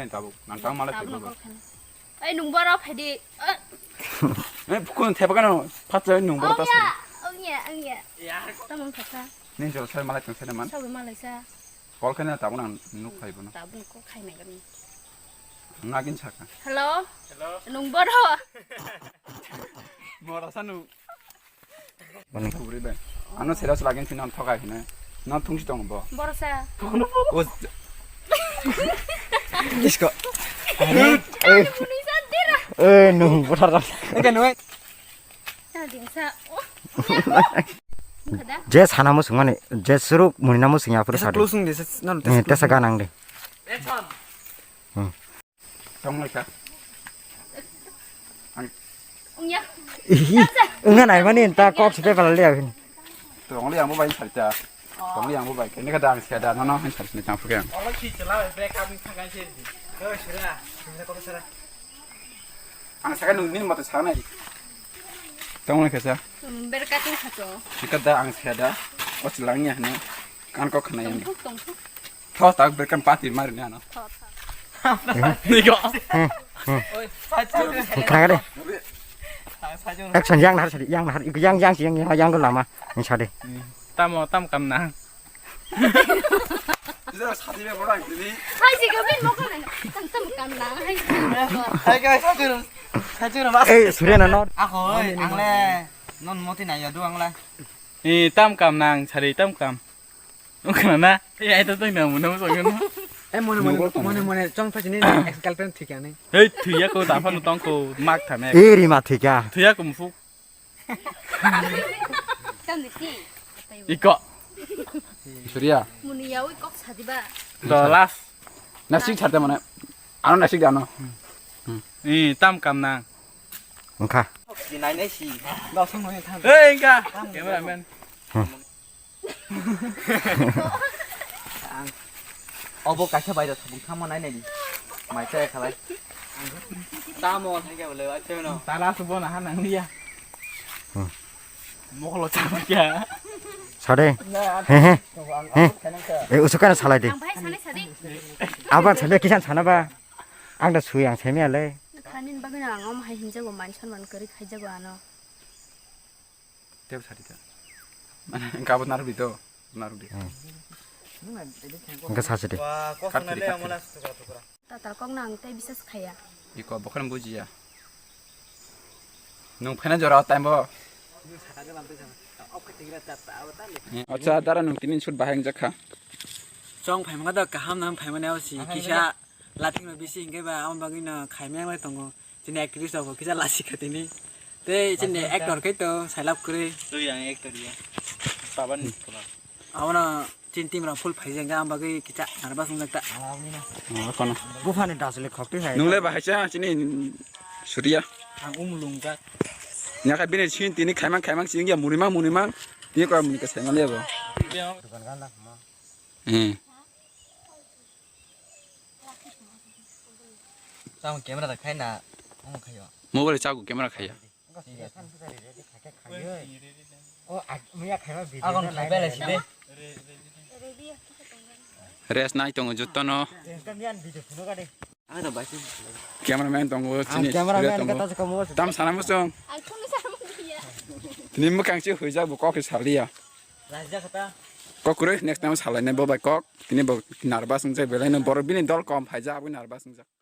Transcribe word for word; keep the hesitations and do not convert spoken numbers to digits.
Tabuk, nang tang malai Tabuk phaibo. Call khaina. Ai, nung boro phaidi. Eh, phukun thepakano, phatsa nung boro ta sari. Ongya, ongya, ongya. Tamang kasa. Ning jora sai malai tong sai man. Sawi malai sa. Call khaina tabuk nang nuk phaibo no. Tabuk call khaina gani. Nagin saka. Hello? Hello? Nung boro. Mora sanu. Bani kubri bai. Ano serious lagin sini thokai hina. No thungsi tong bo. Boro sa. O. Isko. Eh, eh, nung buthar. Enggak nuai. Sa ding sa. Oh. Kada. Je sana mo sungmani, je suruk muni namo sungya pura sadi. Closing de, no. Eh, tesa ganang de. Action. Hmm. Tonglaikha. Ang Ungya. Ihi, ungna naimani ta kok sipai pala le ahin. Tongli ang bo bai sarita. Tongli ang bo bai. Kene ka dang sia da no no han sarita tang phuke ang. Olo khi chala break up ni thakai se. Ko sira. Sira ko sira. Ang saka nung ni mata sana. Tonglaikha sa. Berkating khato. Sika da ang sia da. O silang ya hne. Kan kok khna ya. Tongthuk, tongthuk. Tho tak berkan pati mari ni ano. Tho, tho. Niko. Khna de. Action yang nahar sadi, yang nahar, yang, yang, yang, yang, yang lama. Ni sadi. Tamo, tam kam na. Jera sadi be borai ni. Hai si gabin mo kana. Tam, tam kam na. Hai. Hai guys, sajur. Sajur mas. Eh, Surya na no. Ako, oi, angle. Non moti na yadu angle. Eh, tam kam nang, sadi tam kam. Wngkha na? Ei, ai to tong nang muna mosong no. Eh, mone mone mone mone chong pha sini ex girlfriend thik ani. Hei, thuya ko ta phano tong ko mak thame. Eh, rima thika. Thuya ko mufuk. Tam diti. Iko. Surya. Muni yawi kok sadiba. To last. Na sik thate mane. Ano na sik ano. Eh, tam kam nang. Wngkha. Nai nai si. Ba song nai thang. Hei, wngkha. Cameraman. Obo kaisa bai da sabung thangma nai nai di. Mai chaya khalai. Tamo thangya bole, acha no. Tala subo na hanang liya. Hmm. Mokolo chama kya? Sade. He he. He. Eh, usukana salai de. Ang bai sanai sadi. Aban sade kisan sana ba. Ang da sui ang semi ale. Khanin bagwi na ang om hai hinjago man son man kari khaijago ano. Tep sadi ta. Mane, engka abo narwk di to, narwk di. Hmm. Engka sachi di. Wah, kok Kat sana kiri, le kat amala kiri. Tukra tukra. Tatal kok nang tei bisas khaya. Iko, bokhorno bujiya. Nung phena jora time bo. Acha, dara nung tinin shoot bahai wngjakha. Chong phaimani do kaham nang phaimani abo si kisa. Lathima bisi hinkhe ba, aboni bagwi no khaimya wngwi tongo. Chini actress rok bo kisa lasi kha tini. Tei chini actor khai to, sailap kwrwi. Twi ang actor ya. Paban ni pula. Abono chini team rok full phaijak, aboni bagwi kisa nervous wngjak ta. Oh, kono. Buphani dasle khokti hai. Nungle bahai cha chini Surya. Ang umulung jak. Nyakha bini chin tini khaimang khaimang chini ya munimang munimang. Tini kora muni ka saimang lebo. Dukan kan dah, ma. Hmm. Tamo camera da khai na, omo khaio. Mobile chago camera khaiya. Agon khai bela si de. Rest nai tongo jotono. Ang da bai si. Cameraman tongo, chini cameraman kata se komo. Tam sana musung. Ang thung sa mo dia. Tini mukang si huijak bo kok saliya. Rajya kata. Kok kwrwi next time salai nai bo bai kok. Tini bo nervous wngjak belai no borok bini dol kom phaijak aboni nervous wngjak.